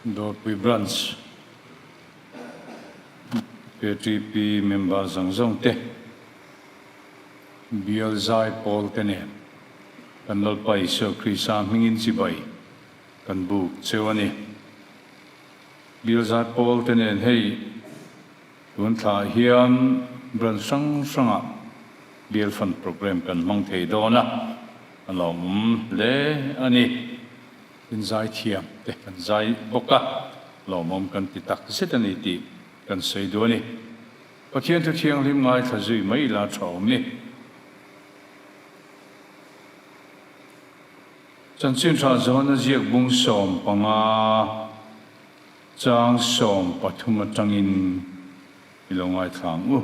Dawrpui Branch KTP member zawng zawng te, Bial zai pawl te nen kan Lalpa Isua Krista hmingin chibai kan buk cheu a ni. Bial zai pawl te nen hei tun thlah hian branch hrang hrangah Bial Fund Programme kan hmang thei dawn a, a lawmawm hle a ni. In zai thiam te kan zai bawk a, lawmawm kan ti tak zet a ni tih kan sawi duh a ni. Pathian thu thianghlim ngaithla zui mai ila tha awm ni. Chanchin tha zawn a ziak bung 15 chang 13 atangin i lo ngaithla ang u.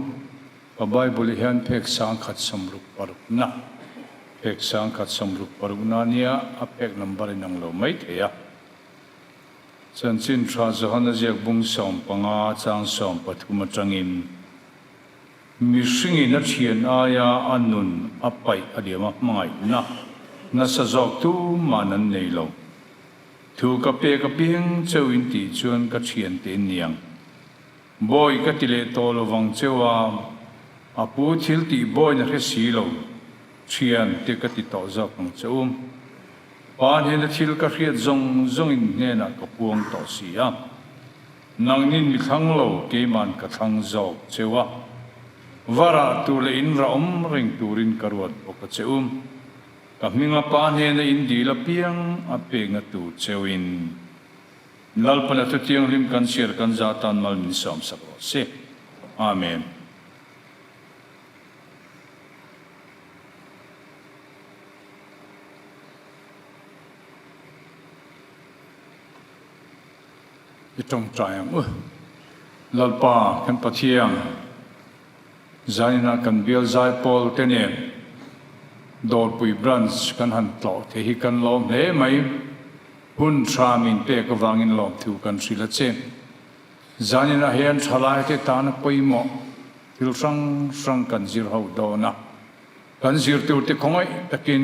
Ka Bible hian phek 1066 na, phek 1066 na nia a phek number inang lo mai thei a. Chanchin tha Johana ziak bung 15 chang 13 atangin, Mihringin a thian aia a nun a paih a liam a hmangaihna nasa zawk tuman an nei lo. Thu ka pek apiang cheu in tih chuan ka thiante in niang. Bawi ka ti leh tawh lo vang cheu a, a pu thil tih bawiin a hre si lo, thian te ka ti tawh zawk ang che u. Pa hnena thil ka hriat zawng zawngin hnenah ka puang tawh si a, nangnin mi thlang lo keiman ka thlang zawk cheu a, va rah tur leh in rah awm reng turin ka ruat bawk a che u. Ka hminga pa hnena in dil apiang a pekna tur cheuin. Lalpana thu thianghlim kan chhiar kan za tan mal min sawm sak rawh se. Amen. I tawngtai ang u. Lalpa kan Pathian, zaninah kan bial zai pawl te nen Dawrpui Branch kan han tlawh thei hi kan lawm hle mai. Hun tha min pek avangin lawmthu kan hrilh a che. Zaninah hian thalaite tana pawimawh thil hrang hrang kan zir ho dawn a. Kan zirturte khawngaih takin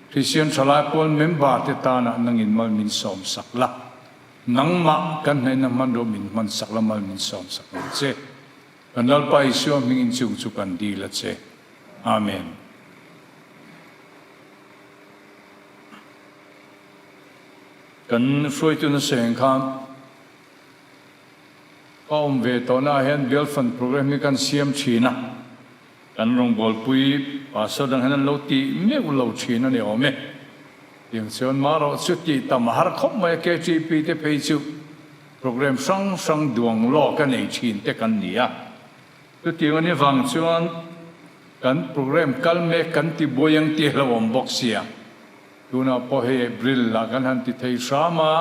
Kristian thalai pawl member te tana nangin mal min sawm sak la, nangmah kan hnaihna hmanrua min hman sak la mal min sawm sak ang che. Kan Lalpa Isua hmingin chung chu kan dil a che. Amen. Kan hruaitu nasa eng khan ka awm ve tawhna ah hian Bial Fund Programme hi kan siam thin a, kan rawngbawlpui pastor dang hian an lo tih meuh lo thin a ni awm e. Tiang chuan marawh chu tih tam a har khawp mai a, KTP te phei chu programme hrang hrang duang lawk a nei thin te kan ni a. Chutiang a ni vang chuan kan programme kal mek kan ti buai ang tih a lo awm bawk sia. Tunah pawh hei April ah kan han ti thei hram a,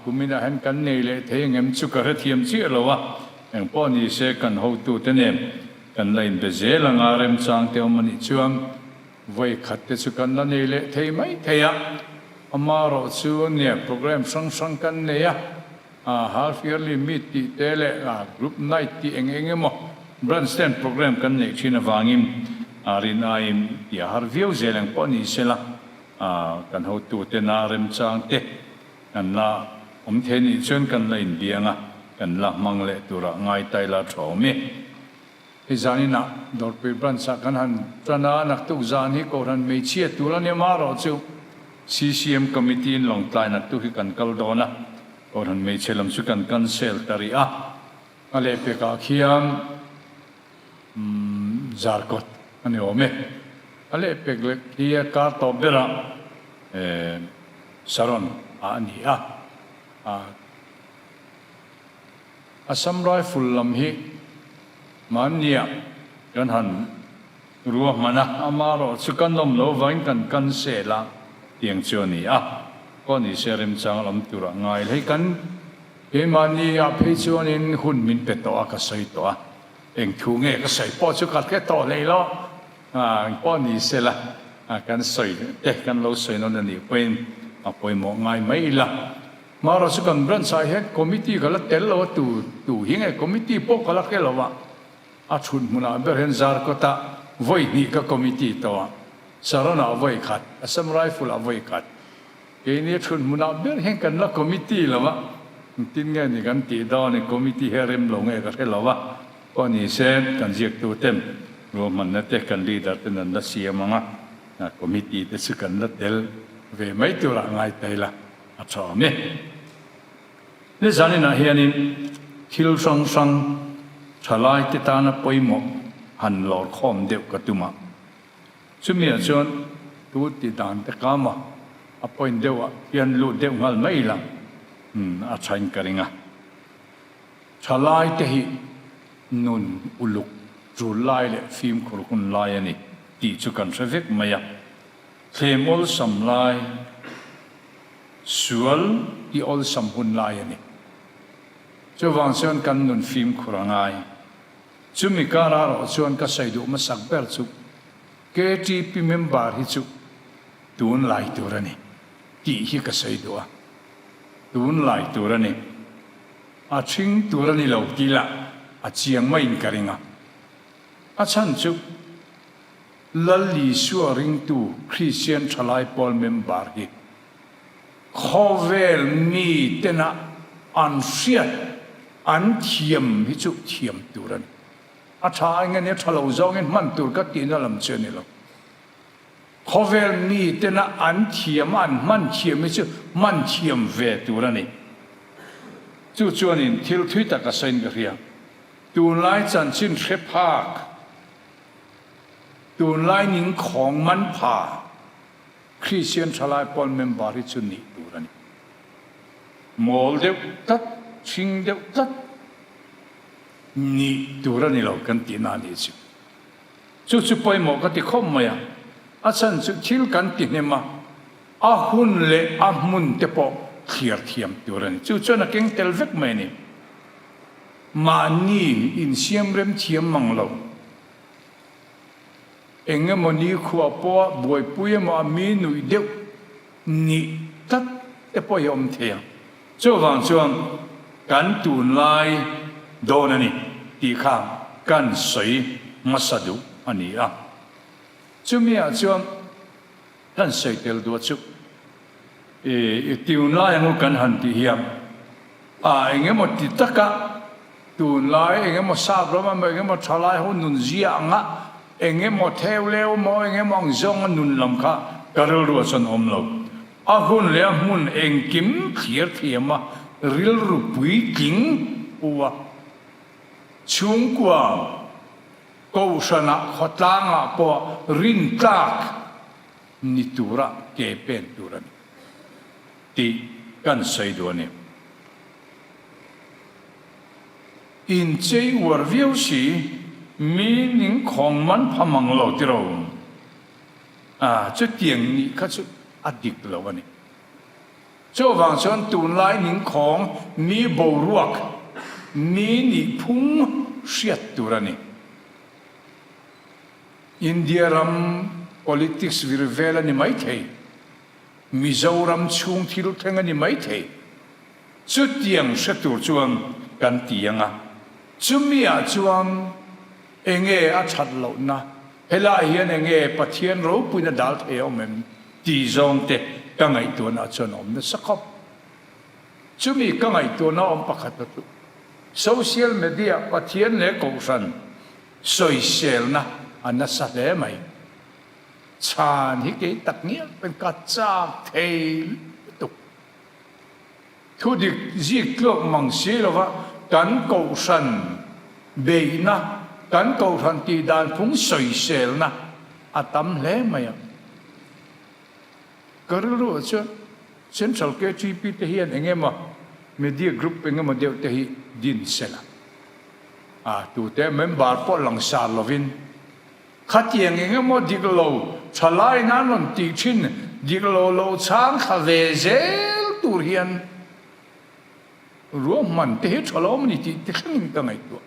kuminah hian kan nei leh thei engem chu ka hrethiam chiah lo a, engpawh ni se kan hotute nen kan la inbe zel anga remchang te awm a nih chuan vawi khat te chu kan la nei leh thei mai thei a, amaherawh chu nia programme hrang hrang kan nei a, half yearly meet tih te leh group night tih eng eng emaw branch ten programme kan neih thin avangin rin aiin tih a har viau zel ang pawh ni sela kan hotute na remchang te kan la awm thei nih chuan kan la inbiang a, kan la hmang leh turah ngai tai la tha awm e. Hei zaninah Dawrpui branch ah kan han tan a, naktuk zan hi Kohhran hmeichhia tur a nia marawh chu CCM Committee in Lawngtlai naktuk hi kan kal dawn a, Kohhran hmeichhe lam chu kan cancel ta rih a, a lehpekah khian Zarkawt a ni awm e, a lehpek leh khi a kar tawp berah Saron ah a ni a. Assam Rifle lam hi mahniah kan han ruahman a, amaherawh chu kan awm lo vangin kan cancel a tiang chu a ni a, pawh ni se remchang lam turah ngai hlei kan keimahniah phei chuanin hun min pe tawh a ka sawi tawh a, eng thu nge ka sawi pawh chu ka hre tawh hlei lo, eng pawh ni sela kan sawi te kan lo sawi nawn a nih pawhin a pawimawh ngai mai ila. Hmara chu kan branch ah hian committee ka la tel lo a, tu tu hi nge committee pawh ka la hre lo a, a thut hmunah ber hian Zarkawt ah vawi hnih ka committee tawh a, Saron ah vawi khat, Assam Rifle ah vawi khat. Keini thut hmunah ber hian kan la committee lo a, engtin nge ni kan tih dawn i committee hi a rem lo nge ka hre lo a, pawh ni se kan ziaktu ten ruahmanna te kan leader ten an la siam ang a, committee te chu kan la tel ve mai turah ngai ta ila a tha awm e. Nizan inah hianin thil hrang hrang thalai te tana pawimawh han lawr khawm deuh ka tum a. Chumiah chuan tu ti dan te kama a point deuhah hian lut deuh nghal mai ila a thain ka ring a. Thalai te hi nun uluk tul lai leh fimkhur hun lai a ni tih chu kan hre vek mai a. Thlem awlsam lai, sual i awlsam hun lai a ni. Chuvang chuan kan nun fimkhur a ngai. Chumi kara rawh chuan ka sawi duh hmasak ber chu KTP member hi chu tun lai tur a ni tih hi ka sawi duh a, tun lai tur a ni, a ṭhing tur a ni lo tih lah a chiang maiin ka ring a. A chhan chu Lal Isua ringtu Kristian ṭhalai pawl member hi Khawvel mi tena an hriat, an thiam hi chu thiam tur a ni. A tha eng ania tha lo zawngin hman tur ka tihna lam chu a ni lo. Khawvel mi tena an thiam a, an hman thiam hi chu hman thiam ve tur a ni. Chu chuanin thil thui tak a sawiin ka hria. Tunlai chanchin hre phak, tunlai ning khawng man pha, Kristian thalai pawl member hi chu nih tur a ni. Mawl deuh tlat, hring deuh tlat nih tur a ni lo kan tihna a nih chu. Chu chu pawimawh ka ti khawp mai a, a chhan chu thil kan ti hnem a, a hun leh a hmun te pawh thliar thiam tur a ni. Chu chuan a keng tel vek mai a ni. Mahni insiam rem thiam mang lo. Eng emaw nikhua pawha buaipui emaw a mi nuih deuh nih tlat te pawh hi a awm thei ang. Chuvang chuan kan tunlai dawn a ni tih kha kan sawi hmasa duh a ni a. Chumiah chuan kan sawi tel duah chu i tunlai angu kan han tih hian a eng emaw ti taka Tunlai eng emaw sap ram emaw eng emaw thalai ho nun zia anga eng emaw theu leu emaw eng emaw ang zawnga nun lam kha ka rilru ah chuan awm lo. A hun leh a hmun engkim thlir thiam a rilru puitling pu a. Chhungkua Kohhranah khawtlangah pawh rintlak ni tura ke pen tur a ni tih kan sawi duh a ni. Inchei uar viau si, mi ning khawng man pha mang lo tiro. A, chutiang nih kha chu a dik lo a ni. Chuvang chuan tunlai ning khawng mi boruak, mi nih phung hriat tur a ni. India ram politics vir vel a ni maithei, Mizoram chhung thil thleng a ni maithei. Chutiang hre tur chuan kan ti ang a, chumiah chuan enge a that lohna, helaiah hian enge Pathian ropuina dal thei a awm em tih zawng te ka ngaihtuahna chuan a awm nasa khawp. Chumi ka ngaihtuahna awm pakhat a chu social media Pathian leh Kohhran sawiselna a nasa hle mai. Chhan hi kei tak ngial pawn ka chak thei lutuk. Thu dik zik tluak mang si lova kan kohhran beihna, kan kohhran tih dan phung sawiselna a tam hle mai a. Ka rilru ah chuan Central KTP te hian eng emaw media group eng emaw deuh te hi din sela, a tute member pawh langsar lovin Khatiang eng emaw dik lo thalai nan rawn tih thin dik lo lo chhang thla ve zel tur hian ruahman te hi tha lo a ni tih te thlengin ka ngaihtuah.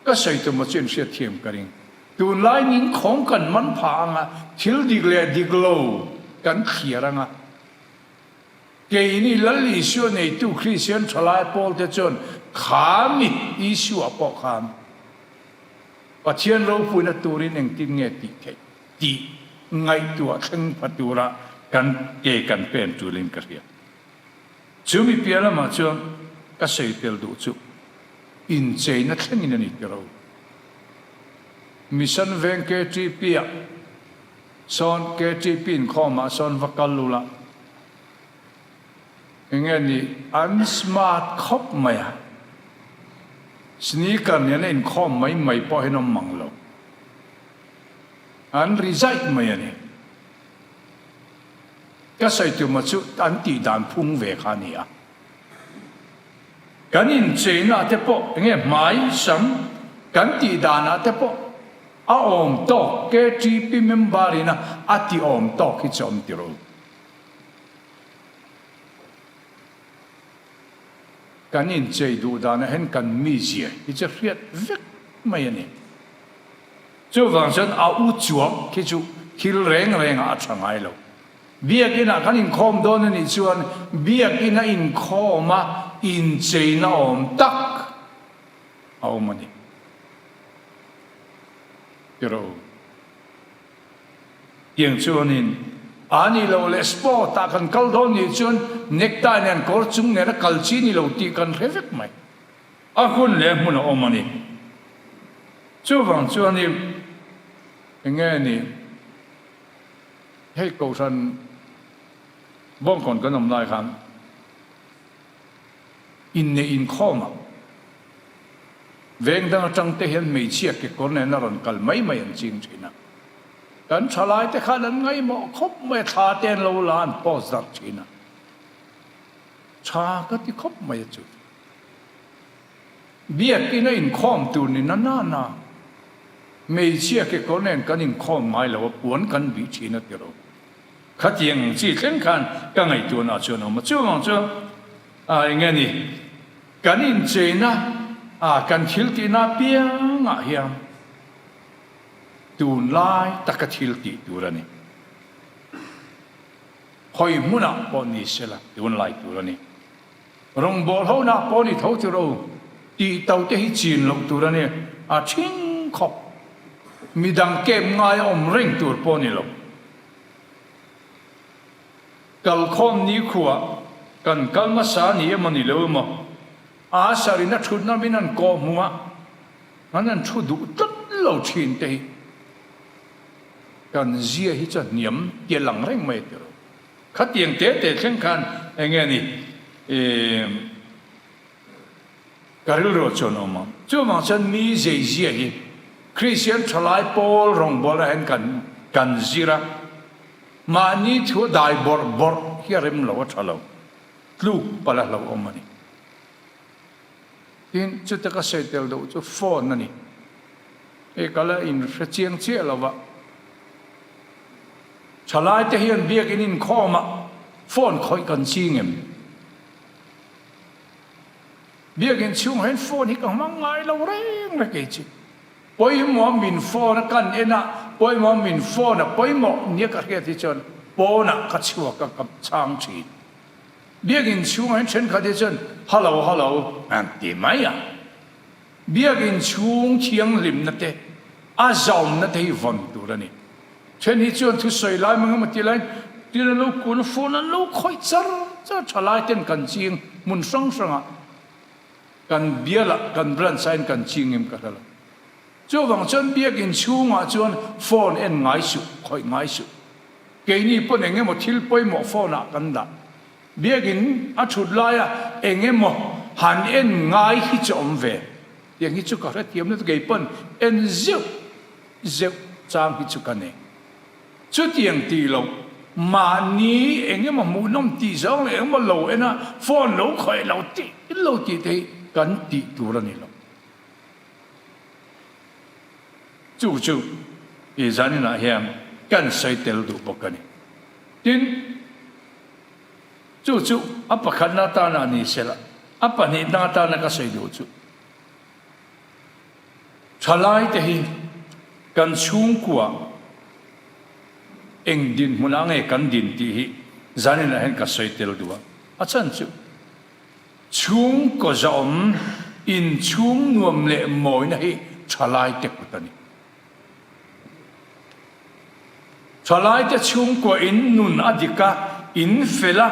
Ka sawi tum a chu inhriat thiam ka ring. Tunlai ning khawng kan man pha anga thil dik leh dik lo kan thliar anga keini Lal Isua neitu Kristian thalai pawl te chuan khami Isua pawh khan Pathian ropuina turin engtin nge tih theih tih ngaihtuah thleng pha tura Kan ke kan pen tulin ka hria. Chumi piah lamah chuan ka sawi tel duh chu incheina thlengin a ni ti ro. Mission Veng KTP-ah sawn KTP inkhawmah sawn va kal ula enge ni an smart khawp mai a, sneaker nena inkhawm mai mai pawh hian awm mang lo. An ri zaih mai a ni. Ka sawi tuma chu an tih dan phung ve kha a ni a. Kan incheina te pawh enge hmai sam kan tih danah te pawh a awm tawk KTP member ina a ti awm tawk hi chu awm ti ro. Kan inchei duh danah hian kan mizia hi chu hriat vek mai a ni. Chuvang chuan a u chuang khi chu thil reng rengah a tha ngai lo. Biakinah kan inkhawm dawn a nih chuan biakina inkhawma incheina awm tak a awm a ni. Ti rawh u. Tiang chuanin a nih loh leh sport ah kan kal dawn nih chuan necktie nen kawr chung nena kal chi ni lo tih kan hre vek mai. A hun leh hmun a awm a ni. Chuvang chuanin enge ni hei Kohhran Bawngkawn kan awm lai khan inneih inkhawmah veng dang atang te hian hmeichhia kekawr nen a rawn kal mai mai an ching thin a. Kan thalaite khan an ngaihmawh khawp mai a, thla te an lo la an post darh thin a. Tha ka ti khawp mai a chu. Biakinn a inkhawm tur ni na na na. Hmeichhia kekawr nen kan inkhawm ngai lo a, puan kan bih thin a ti ro. Khatiang ang chi thleng khan ka ngaihtuahna chuan a awm a. Chuvang chuan a eng nge ni, kan incheina a kan thil tihna apiangah hian tunlai taka thil tih tur a ni. Hawi hmunah pawh ni sela tunlai tur a ni. Rawngbâwl honak pawh ni tho tur o, tih to te hi chin loh tur a ni, a ṭhing khawp. Midang kep ngai a awm reng tur pawh ni lo. Kalkhawm nikhua kan kal hmasa ni emaw ni lo emaw, a sarin a ṭhutna min an kawh hmu a, an an ṭhu duh tlat lo ṭhin te hi kan zia hi chu a hniam ti a lang reng mai tiraw. Khatiang te te thleng khan eng nge ni ka rilru chuan awm ang. Chuvang chuan mi zeizia hi Kristian thalai pawl rawngbawlna hian kan kan zir a, mahni thu a dai bawrh bawrh hi a rem lo a tha lo, tluk palh a hlauhawm a ni. Tin, chuta ka sawi tel deuh chu phone a ni. Hei ka la inhre chiang chiah lo va. Thalaite hian biakin inkhawmah phone khawih kan ching em? Biakin chhungah hian phone hi ka hmang ngai lo reng reng kei chu. Pawimawh min phone a kan en a, pawimawh min phone a pawimawh nia ka hriat hi chuan pawnah ka chhuak a, ka chhang thin. Biakin chhungah hian thenkhat hi chuan Hello, hello an ti mai a. Biakin chhung thianghlimna te, a zaumna te hi vawn tur a ni. Then hi chuan thusawi lai mang emaw ti laiin tin an lo kun a, phone an lo khawih char char tha lai ten kan ching hmun hrang hrangah kan bialah kan branch ah hian kan ching em ka hre lo. Chuvang chuan biakin chhungah chuan phone en ngai suh, khawih ngai suh. Keini pawn eng emaw thil pawimawh phone ah kan dah. Biakin a thut laia eng emaw han en ngai hi chu awm ve. Tiang hi chu ka hrethiam lutuk kei pawn en zeuh zeuh chang hi chu ka nei. Chutiang tih loh mahni eng emaw hmuhnawm tih zawng leh eng emaw lo en a phone lo khawih lo tih lo tih te hi kan tih tur a ni lo. Chu chu i zaninah hian kan sawi tel duh bawk a ni. Tin, chu chu a pakhatna atana ni sela, a pahnihna atana ka sawi duh chu, Thalaite hi kan chhungkua eng dinhmunah nge kan din tih hi zaninah hian ka sawi tel duh a. A chhan chu chhungkaw zahawm inchhung nuam leh mawina hi thalaite kut a ni. Thalaite chhungkua in nun a dik a, in fel a,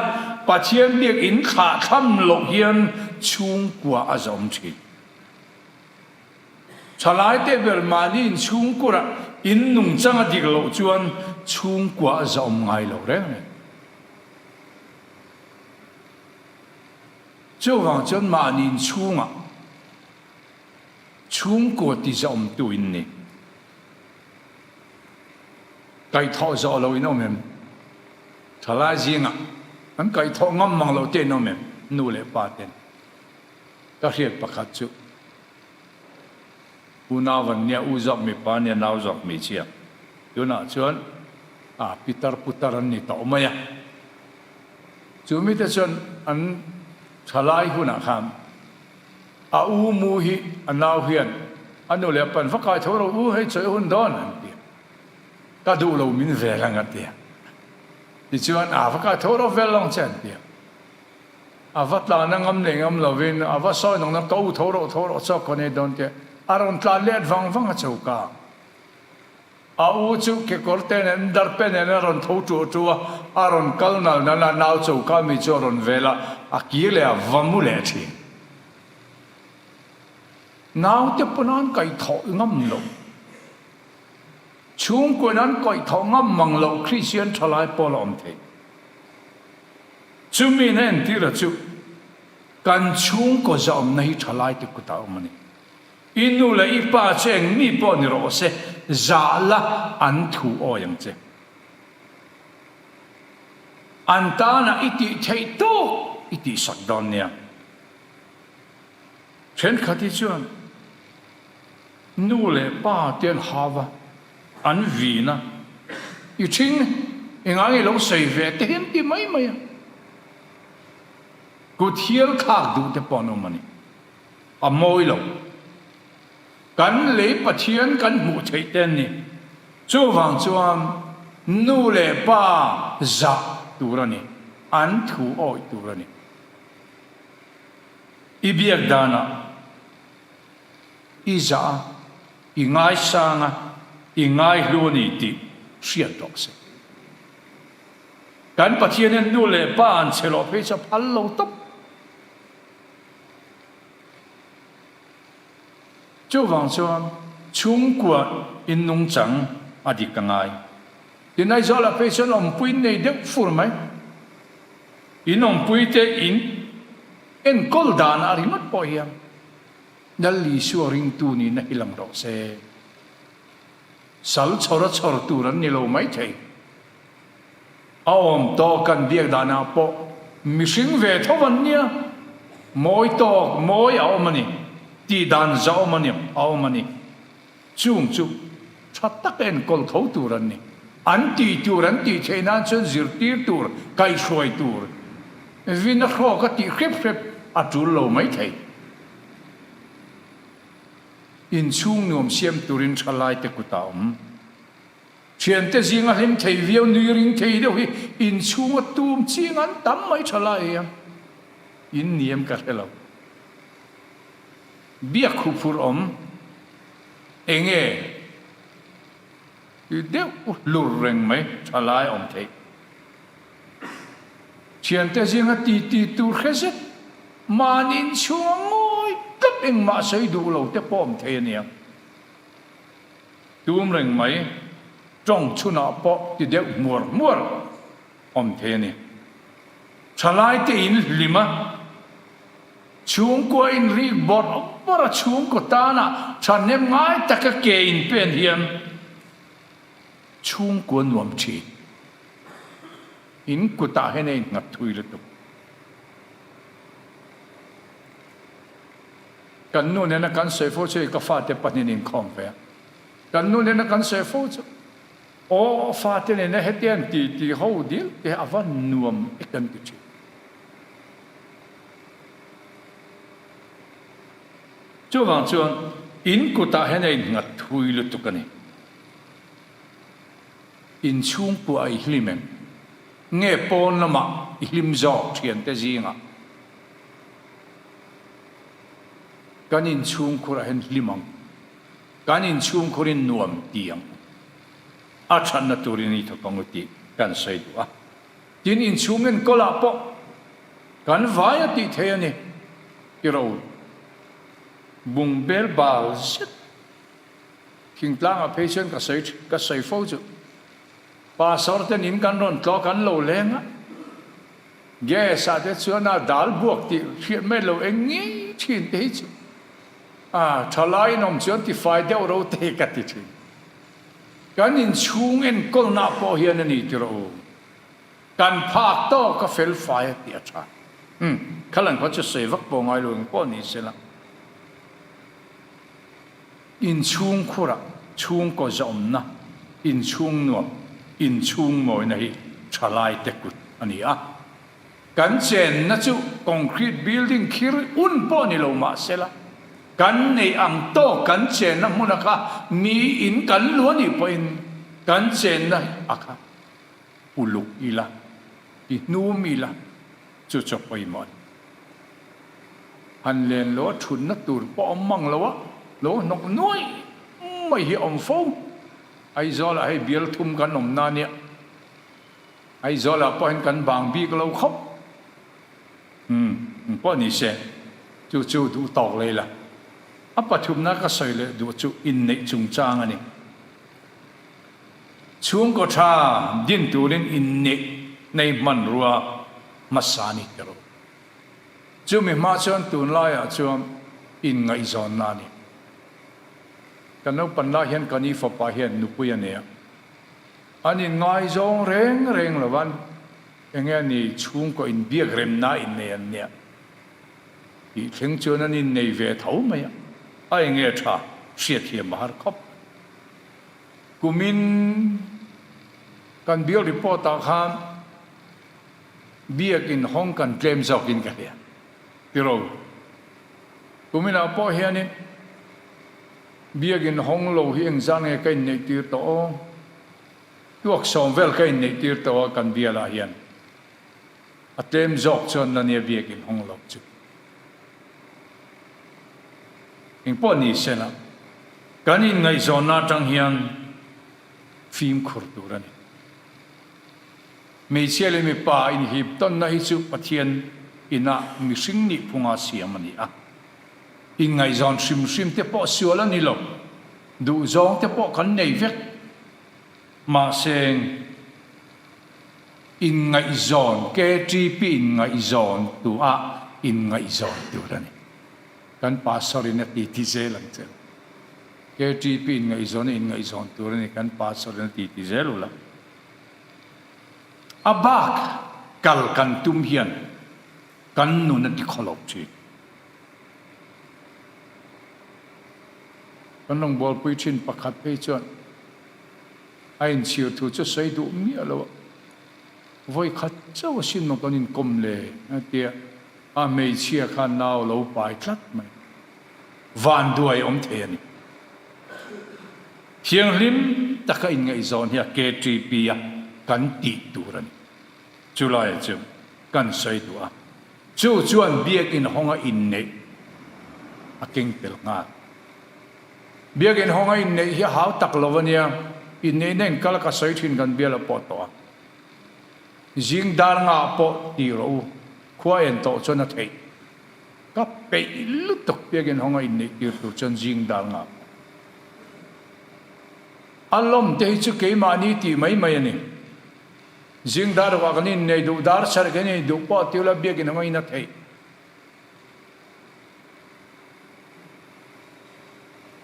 Pathian biak in thlahthlam loh hian chhungkua a zawm thin. Thalaite ber mahni in chhungkurah in nungchang a dik loh chuan chhungkua a zawm ngai lo reng reng. Chuvang chuan mahni in chhungah chhungkua ti zawmtu in ni. Kaihthawh zawh lo in awm em? Thalai zingah an kaihthawh ngam mang lo te in awm em? Nu leh pa ten ka hriat pakhat chu U nau an nia, u zawk mipa nia, nau zawk hmeichhia. Tunah chuan a pitar putar an ni tawh mai a. Chu mite chuan an thalai hunah khan A u mu hi a nau hian a nu leh a pan va kai tho ro u hei chawi hun dawn an ti a, ka duh lo min vel ang a ti a, tichuan a va kai tho ro vel lawng che an ti a, a va tlan a ngam leh ngam lovin a va sawi nawk nawk ka u tho rawh tho rawh chawk ka nei dawn tia a rawn tlan let vang vang a choka. A u chu kekawr te nen darpe nen a rawn tho ṭuah ṭuah a, a rawn kal nal nal a, nau choka mi chu a rawn vel a, a kir leh a va mu leh ṭhin. Naute pawn an kaihthawh ngam loh, chhungkuain an kaihthawh ngam mang loh Kristian ṭhalai pawl a awm thei. Chumi na entira chu kan chhungkaw zahawmna hi ṭhalaite kutah a awm a ni. I nu leh i pa chu eng mi pawh ni rawh se, zah la an thu awi ang che. An tanah i tih theih tawk i tihsak dawn nia. Thenkhat hi chuan nu leh pa te an hau a, an vin a, i ṭhing engang i lo sawi ve te hian ti mai mai a. Kut hial thlak duh te pawh an awm a ni. A mawi lo. Kan lei Pathian kan hmuh theih te an ni. Chuvang chuan nu leh pa zah tur a ni, an thu awih tur a ni. I biak danah i zah a, i ngaisang a, i ngaihlu a ni tih hriat rawh se. Kan Pathian hian nu leh pa an che loh phei chu a phal lo tawp. Chuvang chuan chhungkua in nungchang a dik a ngai. Tin Aizawlah phei chuan awmpui nei deuh fur mai. In awmpui te in enkawl dan a ringawt pawh hian Lal Isua ringtu nihna hi lang rawh se. Sal chhawr a chhawr tur an ni lo maithei. A awm tawk kan biak danah pawh mihring ve tho an nia, mawi tawk mawi a awm a ni, tih dan za awm a ni a awm a ni. Chung chu tha taka enkawl tho tur an ni. An tih tur an tih theih nan chuan zirtir tur, kaihhruai tur, vin a hrawk a tih hrep hrep a tul lo mai thei. Inchhung nuam siam turin thalaite kutah a awm. Thiante zinga hlim thei viau nui ring thei deuh hi inchhunga tum ching an tam mai tha lai a, in niam ka hre lo. Biak huphurh awm enge ti deuh hlur reng mai tha lai awm theih. Thiante zinga ti ti tur hre zet mahni inchhunga ngawi tlat engmah sawi duh lo te pawh awm thei ania. Tum reng mai, tawng chhunah pawh ti deuh hmuar hmuar awm thei a ni. Thalaite in hlim a, chhungkua in rik bawrh bawrh a chhungkaw tana thahnem ngai taka ke in pen hian chhungkua nuam thin. In kutah hian a innghat thui lutuk. Kan nu nena kan sawi fo chu hei ka fate pahnin inkhawm ve a, kan nu nena kan sawi fo chu aw fate nena hetiang an ti ti ho dil te a va nuam e kan ti thin. Chuvang chuan in kutah hian a innghat thui lutuk a ni. In chhungkua i hlim em? Nge pawn lamah i hlim zawk thiante zingah? Kan inchhungkhur ah hian hlim ang, kan inchhungkhur in nuam ti ang. A thatna turin i thawk ang u tih kan sawi duh a. Tin, inchhung enkawlah pawh kan vai a tih thei a ni. Tiro bung bel bal zet thingtlangah phei chuan ka sawi ka sawi fo chu. Pastor ten in kan rawn tlawh kan lo leng a, gas ah te chuan a dal buak tih hriat mai lo eng ngei thin te hi chu a thalai in awm chuan tifai deuh ro te hi ka ti thin. Kan inchhung enkawlna pawh hian a ni ti rawh u. Kan phak tawk a fel fai a tih a tha. Umm, khalan khaw chu sawi vak pawh ngai lo eng pawh ni se la. Inchhung khurah chhungkaw zawmna, inchhung nuam, inchhung mawina hi thalaite kut a ni a. Kan chenna chu concrete building khir un pawh ni lo mah se la, kan neih ang tawk kan chenna hmuna kha mi in kan lu a nih pawhin kan chenna a kha uluk ila, ti hnum ila chu chu a pawimawh a ni. Han len lo a thutna tur pawh awm mang lo a, lo hnawk nuai mai hi a awm fo. Aizawlah hei bial thum kan awm na nia. Aizawlah pawh hian kan bang bik lo khawp. Umm, eng pawh ni se, chu chu duh tawk lei la. A pathumna ka sawi leh duh chu inneih chungchang a ni. Chhungkaw tha din turin inneih nei hmanrua hmasa ni teh rawh. Chumi hma chuan tunlaiah chuan inngaihzawnna a ni. Kan naupan lai hian ka ni fapa hian nupui a nei a. An inngaizawng reng reng lo van enge a ni chhungkaw inbiak remna innei an nia tih thleng chuan an innei ve tho mai a, a enge tha hriatthiam a har khawp. Kumin kan bill report ah khan Biakin hawng kan tlem zawkin ka hria. Tiro, kuminah pawh hianin Biakin hawng lo hi engzah nge ka inneih tir tawh aw? Tuak sawm vel ka inneih tir tawh a kan bialah hian. A tlem zawk chuan la nia Biakin hawng lo chu. Engpawh ni sela, kan inngaihzawnna atang hian fimkhur tur a ni. Hmeichhia leh mipa inhip tawnna hi chu Pathian inah mihring nih phunga siam a ni a. Inngaihzawn hrim hrim te pawh sual a ni lo, duhzawng te pawh kan nei vek. Mahse, inngaihzawn, KTP inngaihzawn tu ah inngaihzawn tur a ni. Kan pastor in a ti ti zel ang che u. KTP inngaihzawn a inngaihzawn tur a ni, kan pastor in a ti ti zel u la. A bak kal kan tum hian kan nun a ti khawlo thin. Kan rawngbawlpui thin pakhat phei chuan a inchhir thu chu sawi duh miah lo a, vawi khat chauh a sin maw kan inkawm le a tia, a hmeichhia khan nau lo pai tlat mai. Vanduai awm thei a ni. Thianghlim taka inngaihzawn hi a KTP a kan tih tur a ni. Chulaiah chu kan sawi duh a, chu chuan Biakin hawnga inneih a keng tel nghal. Biakin hawnga inneih hi a hau tak lo a nia, inneihna inkal a ka sawi thin kan bial a pawh tawh a. Zing dar ngah pawh tih rawh u, khua en tawh chuan a theih. Ka peih lutuk biakin hawnga inneih tir tur chuan zing dar ngah pawh. A lawm te hi chu keimahni tih mai mai a ni. Zing dar vah kan innei duh, dar sarh kan innei duh pawh tiu la biakin a ngaina theih.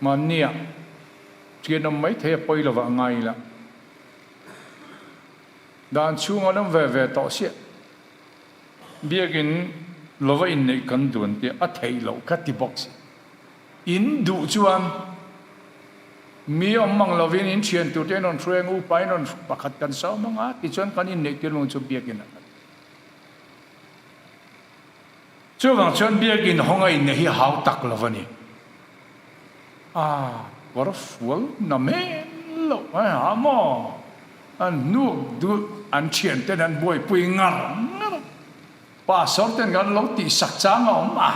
Mahnia ṭian awm mai thei a pawi lovah ngai ila. Dan chhunga an awm ve ve tawh siah. Biakin lova inneih kan duan tih a theih loh kha ti bawk si. In duh chuan mi awm mang lovin in thian tur te in rawn hruai ang, upa in rawn pakhat kan sawm ang a, tichuan kan inneih tir lung chu biakin a kal. Chuvang chuan biakin hawng a inneih hi hau tak lo a ni. A kawr fual na men loh a ha maw? An hnuk duh an thian ten an buaipui ngar ngar a. Pastor ten kan lo tihsak chang a awm a,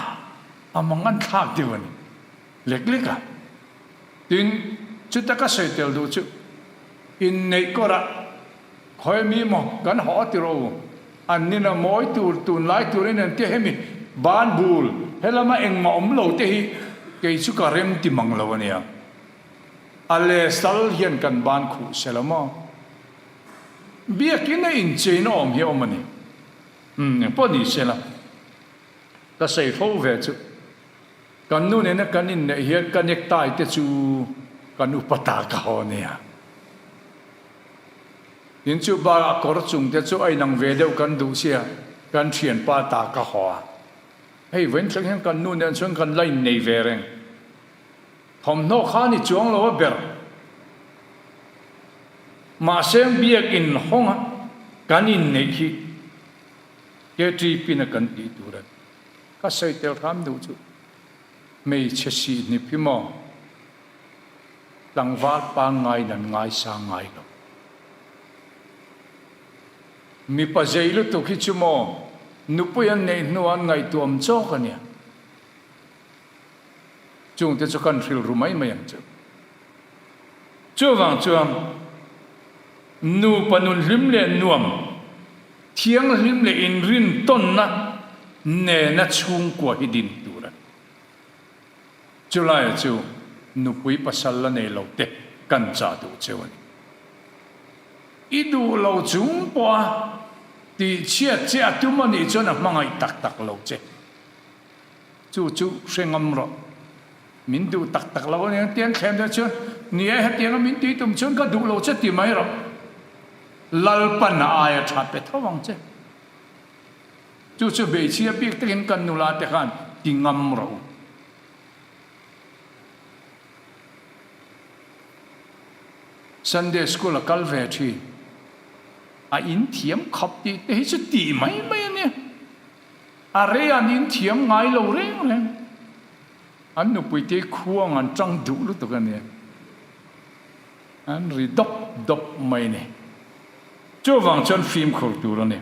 a mang an thlak deuh a ni lek lek a. Tin, chuta ka sawi tel duh chu. Inneih kawrah khawi mi maw kan haw ti ro u. An nina mawi tur tunlai turin an tia hemi ban bul helama engmah awm lo te hi kei chu ka rem ti mang lo ania. A le sal hian kan ban khuh se lo maw? Biakina incheina awm hi a awm a ni. Umm engpawh ni se la ka sawi fo ve chu. Kan nu nena kan inneih hian ka necktie te chu kan upa ta ka haw nia. Tin chu bakah kawr chung te chu a inang ve deuh kan duh sia kan thianpa ta ka haw a. Hei vawiin thleng hian kan nu nen chuan kan la innei ve reng. Thawmhnaw kha ni chuang lo a ber. Mahse biakin hawnga kan inneih hi KTP-na kan tih tur a ni. Ka sawi tel hram duh chu hmeichhe sihhnip hi maw tlangval pangngai dan ngaisang ngai lo. Mipa zei lutuk hi chu maw nupui an neih hnuah an ngaihtuam chawk a nia. Chungte chu kan hrilru mai mai ang chu. Chuvang chuan nupa nun hlim leh nuam, thianghlim leh inrintawnna nena chhungkua hi din tur a ni. Chulaia chu nupui pasal la nei lo te kan chah duh cheu a ni. I duh lo chung pawha tihchhiat che a tum a nih chuan a hmangaih tak tak lo che. Chu chu hre ngam rawh. Min duh tak tak lo aniang tiang thlem deuh chuan, Ni e, hetianga min tih tum chuan ka duh lo che ti mai rawh. Lalpan a aia tha pe tho ang che. Chu chu hmeichhia bik takin kan nula te khan ti ngam rawh u. Sunday school a kal ve thin. A in thiam khawp tih te hi chu tih mai mai a nia. A rei an in thiam ngai lo reng reng. An nupuite khuang an tang duh lutuk a nia. An ri dawp dawp mai a ni. Chuvang chuan fimkhur tur a ni.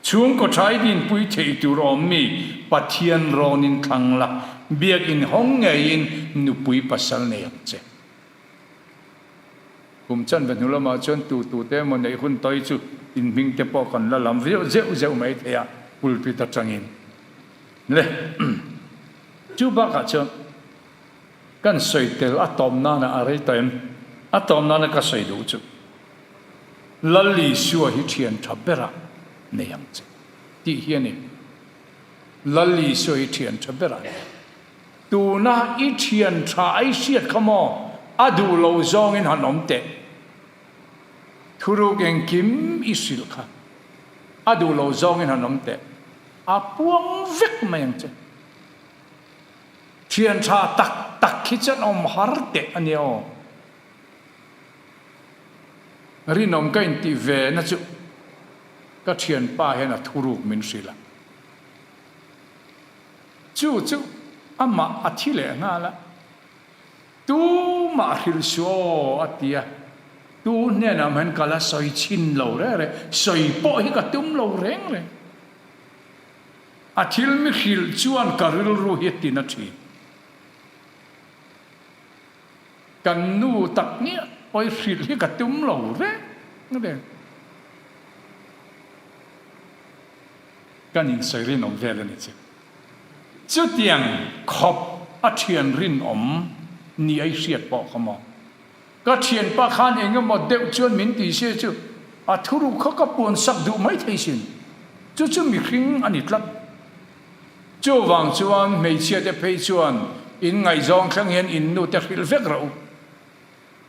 Chhungkaw thai dinpui theih tur awm mi Pathian rawnin thlang la, biakin hawng ngeiin nupui pasal nei ang che. Kum chanve hnu lamah chuan tu tu te emaw neih hun tawi chu in hming te pawh kan la lam viau zeuh zeuh mai thei a, pulpit atangin le. Chu bakah chuan kan sawi tel a tawm nana a rei tawh em? A tawm nana ka sawi duh chu Lal Isua hi thian tha berah nei ang che tih hi a ni. Lal Isua hi thian tha berah nei ang. Tuna i thian tha ai hriat kha maw? A duh lo zawngin han awm teh. Thuruk engkim i hrilh kha. A duh lo zawngin han awm teh. A puang vek mai ang che. Thian tha tak tak hi chuan awm har teh a nia aw. Rinawm ka intih ve na chu ka thianpa hian a thuruk min hrilh a. Chu chu amah a thi leh nghal a, Tumah hrilh suh aw a ti a, tu hnenah hian ka la sawi chhin lo reng reng, sawi pawh hi ka tum lo reng reng. A thil mi hrilh chuan ka rilru hi a ti na thin. Kan nu tak ngiah pawh hi hrilh hi ka tum lo reng reng. Kan insawi rinawm vel a ni che. Chutiang khawp a thian rinawm ni a i hriat pawh kha maw? Ka thianpa khan eng emaw deuh chuan min ti se chu a thuruk kha ka puan sak duh mai thei sin. Chu chu mihring a ni tlat. Chuvang chuan hmeichhia te phei chuan in ngaihzawng thleng hian in nu te hrilh vek rawh u.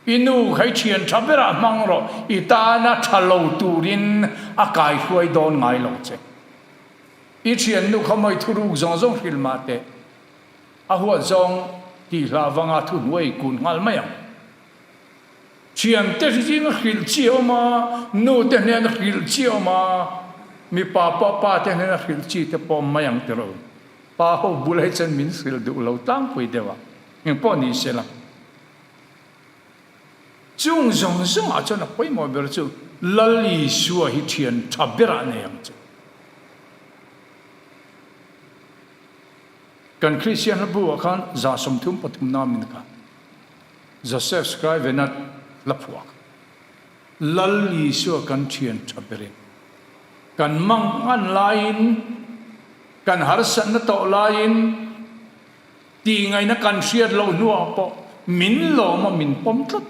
I nu kha i thian tha berah hmang rawh, i tana tha lo turin a kaihruai dawn ngai lo che. I thiannu kha mawi thuruk zawng zawng hrilh mah teh, a huat zawng tih hlah vanga thuhnuai kun nghal mai ang. Thiante zinga hrilh chi a awm a, nute hnena hrilh chi a awm a, mipa pawh pa te hnena hrilh chi te pawh awm mai ang tiraw. Pa ho bula hi chuan min hrilh duh lo tlangpui deuh a, engpawh ni se la. Chung zawng zawngah chuan a pawimawh ber chu Lal Isua hi thian tha berah nei ang che. Kan Kristian hla bu ah khan 33 na min kha Joseph Scrivenat hla phuah kha. Lal Isua kan thian tha berin kan mangan laiin, kan harsatna tawh laiin, tihngaihna kan hriat loh hnuah pawh min lawm a, min pawm tlat.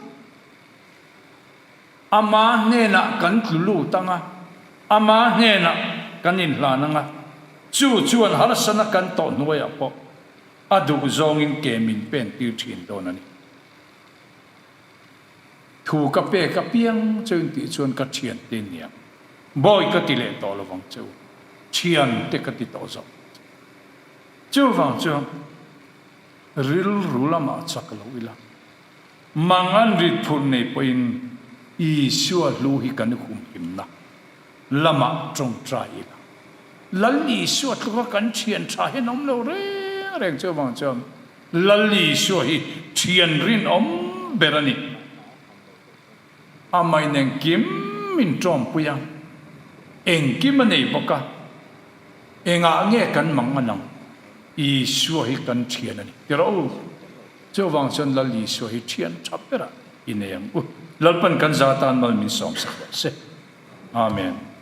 Ama hnenah kan tlu lut ang a, ama hnenah kan inhlan ang a, chu chuan harsatna kan tawh hnuaiah pawh a duh zawngin ke min pen tir thin dawn a ni. Thu ka pek apiang cheu in tih chuan ka thiante nia, bawi ka ti leh tawh lovang cheu, thiante ka ti tawh zawk. Chuvang chuan rilru lamah chak lo ila. Mangan rit phurh nei pawhin Isua hlu hi kan humhimna lamah tawngtai ila. Lal Isua tluka kan thian tha hian awm lo reng reng chu avang chuan Lal Isua hi thian rinawm ber a ni. Amahin engkim min tawmpui a, engkim a nei bawk a, engah nge kan mangan ang? Isua hi kan thian a ni. Ti rawh u. Chuvang chuan Lal Isua hi thian tha berah i nei ang u. Lalpan kan za tan mal min sawmsak rawh se. Amen.